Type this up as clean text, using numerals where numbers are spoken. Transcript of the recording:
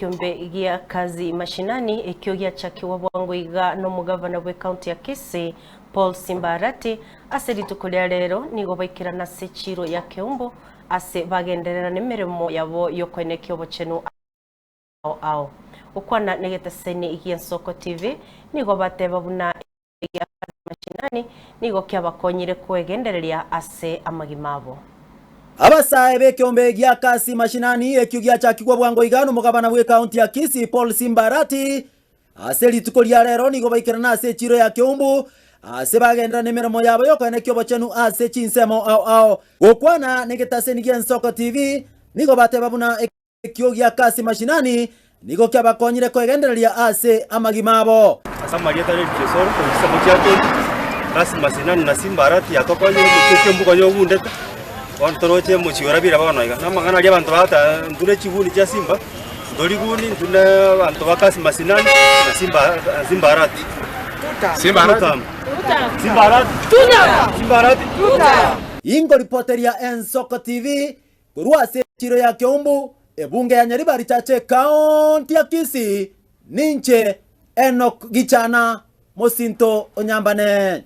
Ekeombe gia Kazi Mashinani ekio giachakigwa bwango iga nomogavana bw'ecounty ya Kisii Paul Simba Arati ase rituko ria rero nigo baikerana ase echiro ya Keumbu ase bagenderera nemeremo yabo yokoenekia obochenu ao ao. Gokwana negeteseni gi'Ensoko TV nigo bateba buna gia Kazi Mashinani nigo kiabakonyire kwegendereria ase amagima abo. Abasae b'ekeombe gia Kasi Mashinani ekio giachakigwa bwango iga nomogabana bw'ekaunti ya Kisii Paul Simba Arati ase rituko ria rero nigo baikerana ase echiro ya Keumbu ase bagenderera nemeremo yabo yokoenekia obochenu ase chinsemo ao ao. Gokwana negetaseni gi'Ensoko TV nigo bateba buna Ekio gia Kasi Mashinani nigo kiabakonyire kwegendereria ase amagima abo. Ase amarieta a Eric Osoro korwa chisemo chia Keumbu, Kasi Mashinani na Simba Arati yatokonyire omochie o Keumbu konya ogundete, bono toroche omochie orabire bono iga. Na amang'ana aria abanto bagoteba intwe ne chiguni chia Simba, ntori guni intwe ne abanto ba Kasi Mashinani na Simba na Simba Arati. Simba Arati. Simba Arati. Simba Arati. Ingoripoteria Ensoko TV Korwa ase echiro ya Keumbu, ebunge ya Nyaribari Chache ekaonti ya Kisii, ninche Enock Gichana, mosinto o Nyambane.